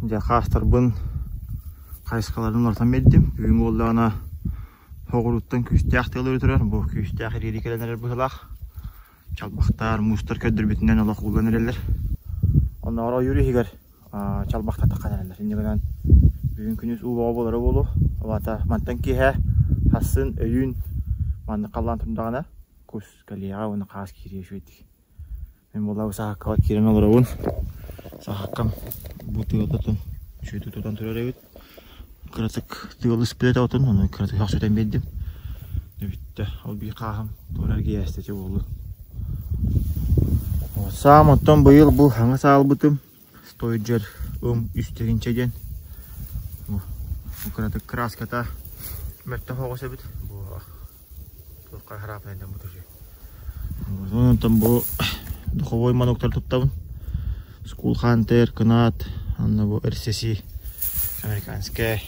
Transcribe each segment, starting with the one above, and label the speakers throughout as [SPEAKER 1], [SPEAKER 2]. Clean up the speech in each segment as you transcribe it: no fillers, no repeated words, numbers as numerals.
[SPEAKER 1] Дьэ хаастарбын хайысхаларын уларытан биэрдим. Бүгүн буоллаҕына соҕурууттан күүстээх тыал өрө турар. Бу күүстээх ириэри кэлэн эрэр быһыылаах. Чалбахтар, муустар көрдөрбүтүнэн олох ууллан эрэллэр. Оннооҕор ойуур иһигэр чалбахтар таххан эрэллэр. Инньэ гынан бүгүн күнүс уу бөҕө буолара буолуо. Ол аата мантан киэһэ сарсын өйүүн маннык халлаан турдаҕына кус кэлиэҕэ уонна хаас киириэ үчүгэйдик. Мин буоллаҕа саһаккаҕа киирэн олоробун. Саһаккам бу тыалытын үчүгэйдик тутан турар эбит. Кыратык тыал ыспыт этэ отун, ону кыратык сөхсүтэн биэрдим. Бүттэ. Ол биир хааһым туора эргийээстэ буоллун. Саам оттон быйыл бу хаҥас аалбытым Стойджер ым үс тыһыынча диэн. Бу кыратык краската мөлтөх оҕус эбит. Бу туохха хараапнайдан бу түһү. Онтон бу духовой мануктар туттабын. School Hunter, Кынат, анна бу РСС американскай.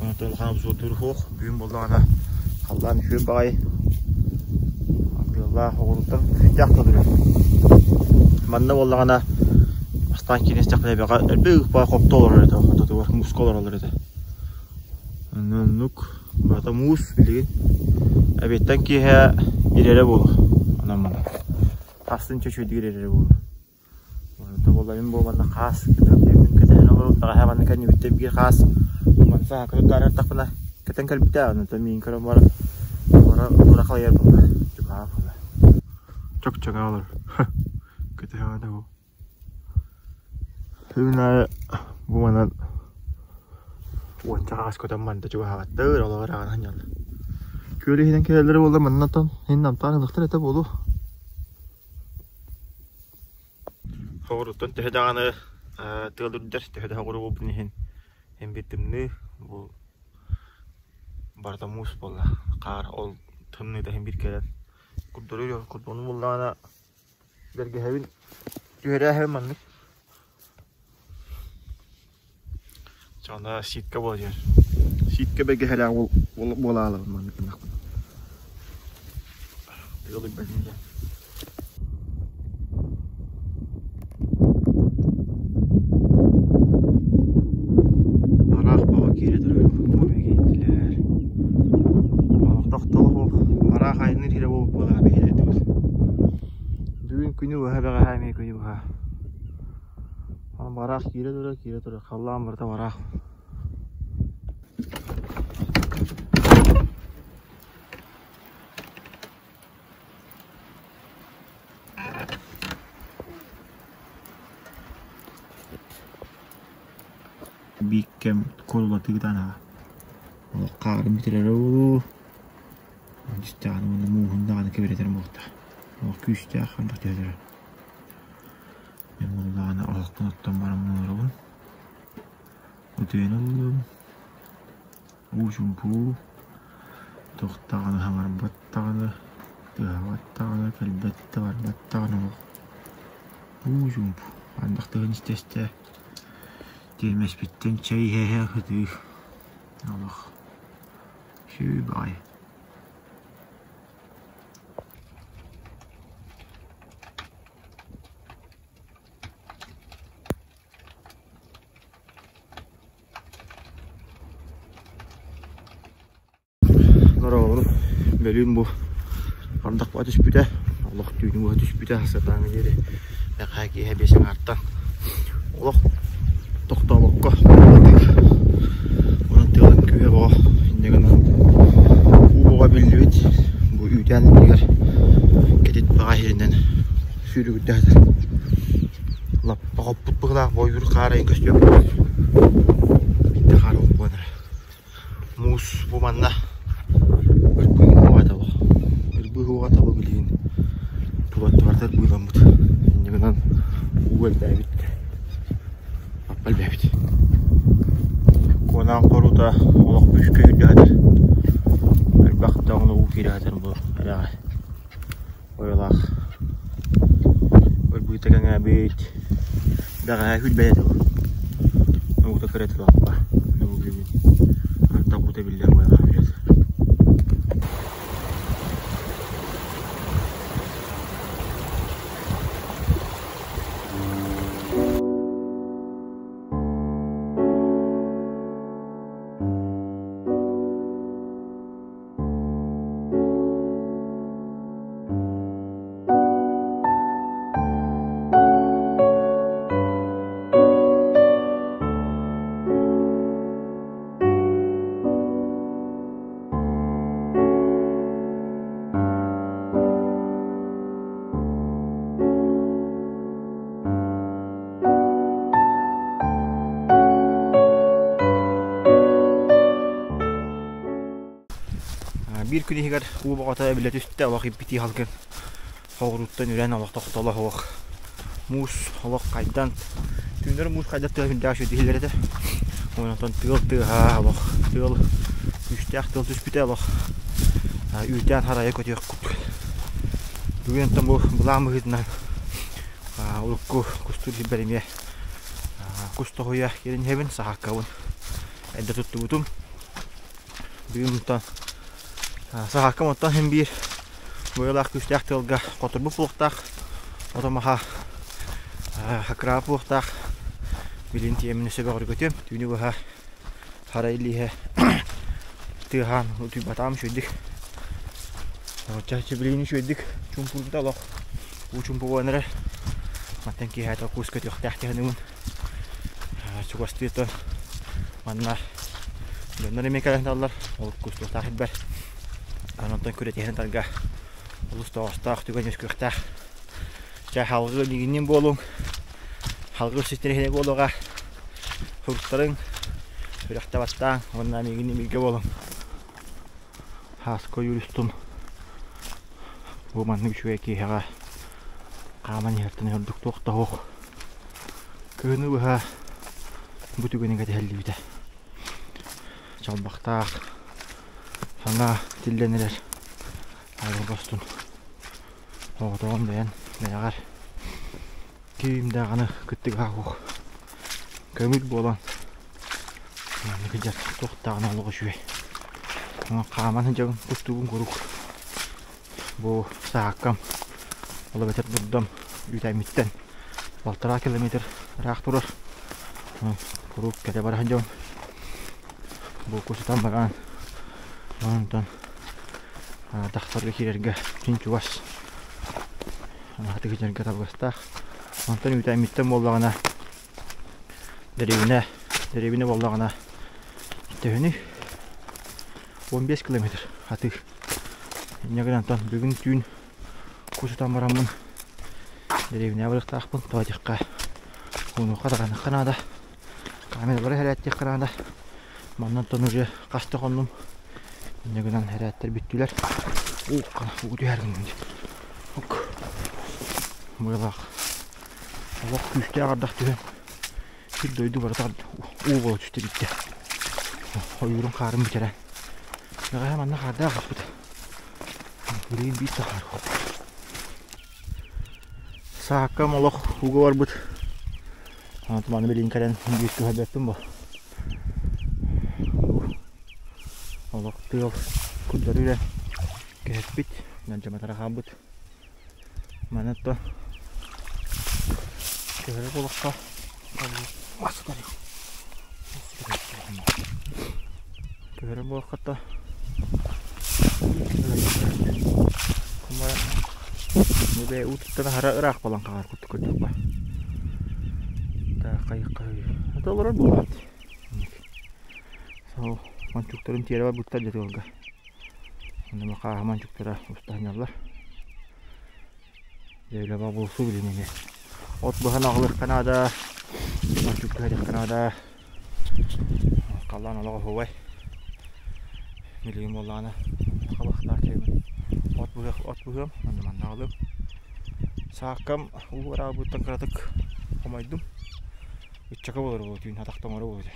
[SPEAKER 1] Онтон улахан обзордуур суох. Бүгүн буоллаҕына халлаан үчүгэй баҕайы. Тыаллаах оҕуруттан күүстээх тылырар. Манна буоллаҕына бастаан киирэн истэхпинэ эбэҕэ элбэх ыыппа хопто олорор этэ, хототугар мууска олороллор этэ. Оннук барыта муус билигин. Эбиэттэн киэһэ ирэрэ буолуо. Онон манна. Хасын чөчүөдүгэр ирэрэ буолуо. Буолларым буолбанна хаас кытын кэтэһэн олорон бэҕэһээ манна кэннибиттэн биир хаас манса көтө таарыйтахпына кэтэн кэлбитэ онтон миин көрөн баран туора туора халыйар буолла чугаһаах буолла чөкчөҥө олор кэтэһэҕэ да бу Күн аайы бу манан уонча хаас көтөн манна чугаһаабаттар олоор аҕан сынньаллар Күөл иһинэн кэлэллэрэ буоллар манна оттон иһин намтаан ылыахтар этэ буолуо Соҕурууттан төһө даҕаны тыал үрдэр, төһө да соҕуруу буолбутун иһин син биир тымныы бу барыта муус буолла. Хаар ол тымныыта син биир кэлэн курдуруй курдугун буллаҕына бэргэһэбин түһэрээһэбин маннык Чана ситка буола түһэр. Ситка бэргэһэлээх буолаалабын маннык гыннахпына. Тыал үрбэтин диэн. Бараах баҕа киирэ турар. Бу биһиги Олохтохтол бараах айанныыр сирэ буолбут буолаа биһиги Бүгүн күнү быһа бэҕэһээ эмиэ күнү быһа. Бараах киирэ турар, киирэ турар. Халлаан барыта бараах. Биир кэм курулатыытан аҕа. Олох хаарын бүтэрэрэ буолуо. Дьүстэҕин уонна мууһун даҕаны кэбирэтэр буолта. Олох күүстээх ардах түһэ турар. Мин буоллаҕына оһохпун оттон баран олоробун. Утуйан ыллым. Уу чуумпу. Туох даҕаны саҥарбат даҕаны, тыаһаабат даҕаны, кэлбэт да барбат даҕаны олох. Уу чуумпу. Ардах тыаһын истэ-истэ тиэрмэспиттэн чэй иһэ-иһэ ытыы. Олох үчүгэй баҕайы. Дорооболорум. Бөлүүн бу ардахпа түспүтэ. Олох түүнү быһа түспүтэ сатааҥҥа диэри бэҕэһээ киэһэ биэс аҥаартан олох тохтообокко Онон тыалын күүһэ бөҕө инньэ гынан уу бөҕө биллибит. Бу үүтээн иннигэр кэтит баҕа иһиринэн сүүрүгүрдэ сытар. Лаппа хоппут быһыылаах ойуур хаара көстүөх биирдэ хаара буолан эрэ. Муус бу манна ырбыы уоҕа этэ Ырбыы уоҕа этэ билигин тулаттыбартар быыламмыт. Инньэ гынан уу элбээбит. Лаппа элбээбит. Куонаан хоруута олох күүскэ үрдэ сытар. Элбэх даҕаны уу киирэ сытар бу эрэҕэ. Ойолоох ырбыыта кэҥээбит бэҕэһээ сүүрбэт этэ уута кыра этэ лаппа билигин ардах уута биллэр буоллаҕа билэр Биир күн иһигэр уу бөҕөтө эбиллэ түстэ, олох иппитии халгын Соҕурууттан үрэн олох тохтоло суох муус олох хайдан түүннэри муус хайдар тыаһа сүрдээх үчүгэйдик иһиллэр этэ. Онтон тыал тыаһа олох тыал күүстээх тыал түспүтэ олох үүтээн харайа көтүөх курдук. Бүгүн онтон бу былаан быһыытынан урукку кустуур сирбэр эмиэ кус тоһуйа киирэн иһэбин, саһааккабын эрдэ туттубутум. Бүгүн онтон саһааккам оттон син биир Быйылаах күүстээх тыалга хотурбут буолуохтаах, ото маһа хакыраабыт буолуохтаах. Билин тиэмин өссө бөҕөргөтүөм. Түүнү быһа хара илииһэ тыаһаан утуйбатаҕым үчүгэйдик. Чахчы билигин үчүгэйдик чуумпурбута олох уу чуумпу буолан эрэр. Мантан киэһээтэ куус көтүөхтээх диэн Чугастыы тон манна дьоннор эмиэ кэлэн таллар. Ол кустуохтаах ирбэр. Онтон күрэтиһэн тарга олус тоҕоостоох түгэн үөскүөхтээх. Чэ, халгыы миигинниин буолуҥ. Халгыы ситириһинэ буолуоҕа. Суруктарыҥ, сүрэхтэ баттааҥ уонна миигинниин бииргэ буолуҥ. Һааска Юристун бу маннык үчүгэй киэһэҕэ хааман иһэртэн ордук туох да суох. Кыһыны быһа бу түгэни кэтэһэллибитэ. Чалбахтаах саҥа тиллэн эрэр айылҕа устун оҕотоҕун бэйэн бэйэҕэр киим даҕаны кыттыгаһа суох көҥүл буолан маннык дьар туох даҕаны олох үчүгэй. Хааман сылдьабын кустуубун куруук бу сааккам ол эбэтэр дурдам үүтээммиттэн балтараа километр ыраах турар. Куруук кэтэ бара сылдьабын. Бу кусутан баран онтон тахсарга киирэргэ син чугас атыгы табыгастаах. Онтон үүтээммиттэн буоллаҕына дэриэбинэ дэриэбинэ буоллаҕына төһөнүй 15 километр атыы. Инньэ гынан онтон бүгүн түүн кусутан бараммын дэриэбинэҕэ барыахтаахпын. Тоҕо диэххэ уунуохха даҕаныахха наада. Камералары хэрээттиэххэ наада. Манна онтон уже хас да хоннум. Инньэ гынан хэрээттэр бүттүлэр. Уу түһэр гынным дии. Ок. Быылаах. Олох күүстээх ардах түһэн сир дойду барыта уу буола түстэ биттэ. Ойуурун хаарын бүтэрэн. Бэҕэһээ манна хаардаах аспыт. Билигин биир да хаар Сааккам олох ууга барбыт. Маны билигин кэлэн биир түһэрбэппин бо. Олох тыал курдары үрэн кэһэппит, дьаматара хаалбыт. Маны то көһөрө буолахха көһөрө буолахха то Бу уутуттан аһара ыраах буолан хаалар курдук көрдөххө. Это олорор буолбат. Сол мончуктарын тиэрэ барбыттар дьэ тыалга. Онно хааһы мончуктара устаһынньаллар. Дьэ буолсу билин эмиэ. От быһан аҕалыахха наада, мончук түһэриэххэ наада. Халлаан олоҕо оһуобай. Билигин буоллаҕына хабахтаах чэйбин от быһыах от быһыам, онно манна аҕалыам. Сааккам уу араабыттан кыратык хомойдум. Ыччака буолар буолуо түүн атах тоҥоро буолуо этэ.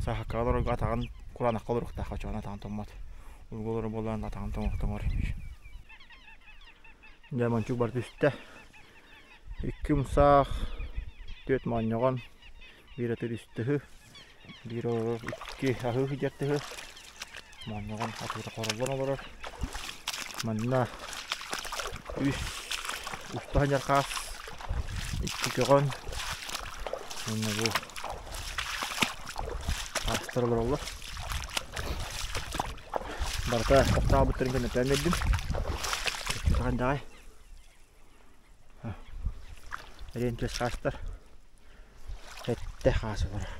[SPEAKER 1] Сааккаҕа олорорго атаҕын кураанахха олоруохтаах оччоҕуна атаҕын тоҥмот. Ууга олорор буоллаҕына атаҕын тоҥор тоҥор. Дьэ мончук бар түстэ. Икки умсаах, түөрт моонньоҕон, биир атыр үс тыһы, биир олорор икки аһыы сылдьар тыһы, моонньоҕон атыыра хороллон олорор. Манна үс уста сылдьар хаас, икки көҕөн уонна бу хаастар олороллор. Барыта тохтообуттарын көннөртөөн биэрдим. Даҕай Эриэн түөс хаастар. Сэттэ хаас олорор.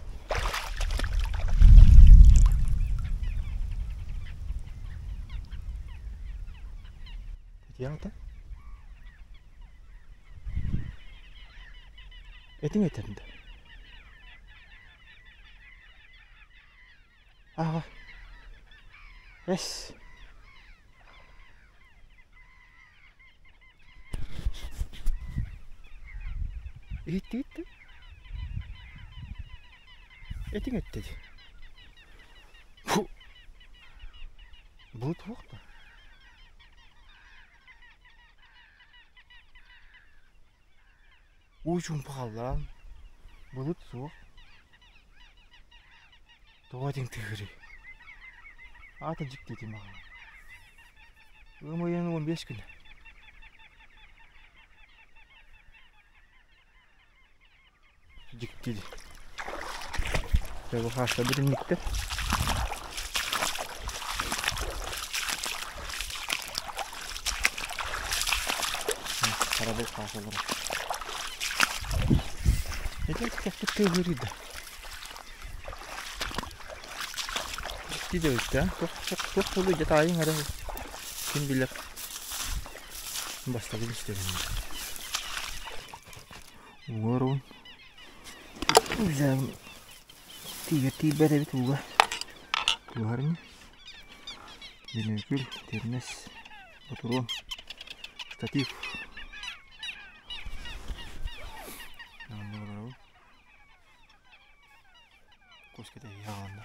[SPEAKER 1] Этиэҥ этэ? Этиҥ этэр да. Аҕа. Эс. Иһиттигит да? Этиҥ эттэ дии. Фу. Былыт суох да? Уу чуумпу халлаан, былыт суох. Тоҕо этиҥ тыаһырый? Аата дьикти этим аҕай. Ыам ыйын 15 күнэ. Дьикти дии. Дьэ бу хаастарбыт инниктэр. Харабыл хаас олорор. Ити кэппит тыаһыырый да. Дьикти да эбит да. Туох туох буолуй дьэ таайыҥ эрэ. Ким билэр. Бастакы истэбин. Уорун Үзэм тиийэр тиийбэт эбит ууга тыаһар ини Бүнүөкүл, тиэрмэс, ботуруон, штатив. Манна олоробун. Куска тэһиэҕэ онно.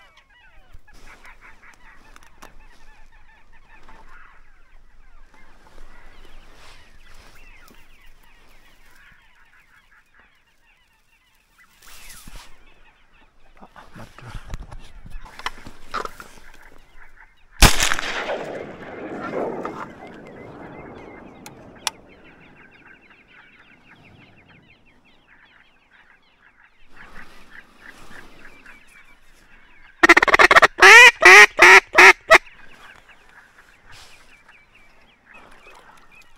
[SPEAKER 1] Бардылар.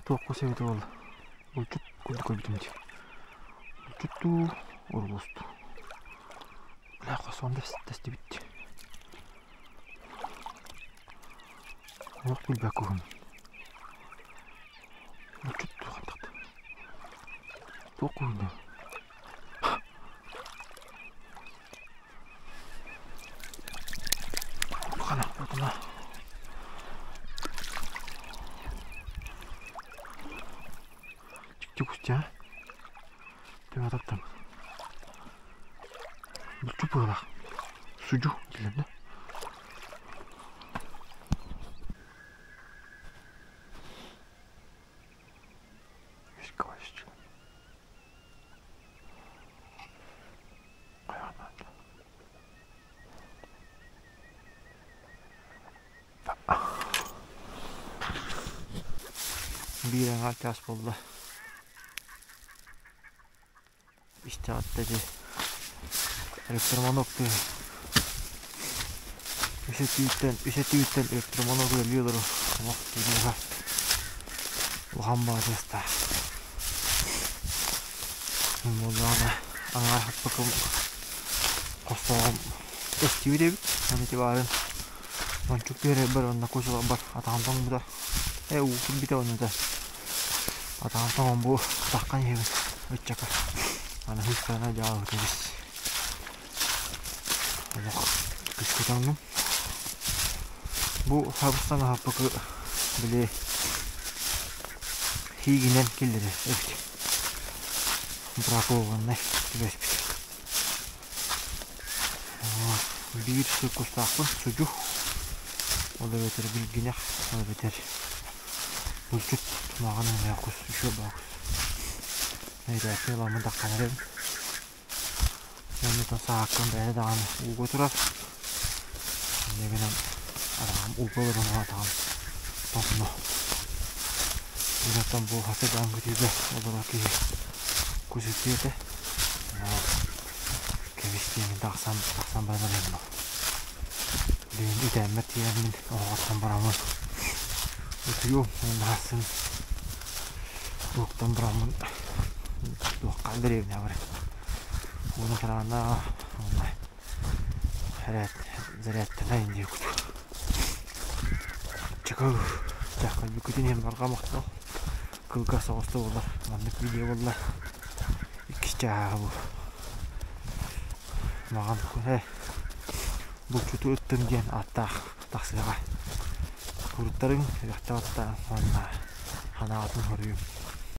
[SPEAKER 1] Туохха сөбүтэ буолла? Булчут курдук көрбүтүм дии. Булчут дуу, урулус дуу. Бля, хосуон тэстибит. Олох билбэт куһун. Булчут дуу хантахта. Туох куһун Хана, отуна. Дьикти кустя. Төбө таптым. Булчу быылах. Судьу дииллэр да. Биир аҥаар чаас буолла. Истэҕиттэ дии электроманок тыаһа. Үс өттүгүттэн үс өттүгүттэн электроманок үлэлии олорор. Олох тыаһа улахан баҕа тыастаах. Буоллаҕына аҥаар хаппыкым хостооҕум эстибит эбит. Аны ити баарын ончук түһэрэрбэр уонна кучуларбар атаҕым тоҥмута. Ээ уу киирбитэ оннута. Атаҕым тоҥон бу таххан иһэбин ыччака. Аны хыыстарына дьаалыта эбис. Олох күскэ тоҥнум. Бу хабыстан аһаппыкы били Хиигинэн киллэрэр эбит. Бракованнай түбэспит. Биир кустаахпын судьу. Ол эбэтэр билгинэх, ол эбэтэр булчут маҕан эмээ кус, үчүгэй баа кус. Эйдээкки ыламмын таххан эрэбин. Оннуттан сааккам бэйэтэ даҕаны ууга турар. Инньэ гынан араҕам ууга олорон атаҕым тоҥно. Оттон бу хата даҕан көтүүгэ олорор киһи кус үтүө этэ. Кэбис диэмин тахсан тахсан баран эрэбин ол. Билигин үтээммэр тиийэммин оһоҕоттон бараммын утуйуом уонна сарсын Туохтан бураммын туохха дэриэбинэҕэ барабын. Уону крана уонна зарядтанайын диye куту. Чакыл чакыл бүкүтүн иһин барҕа махтал. Кылгас соҕус да буоллар маннык видео буолла. Иккис чааһа бу. Маҕан булчуту ыттым диэн ааттаах тахсыаҕа. Суруттарыҥ, үрэхтэ баттаан уонна ханаатын хоруйуҥ.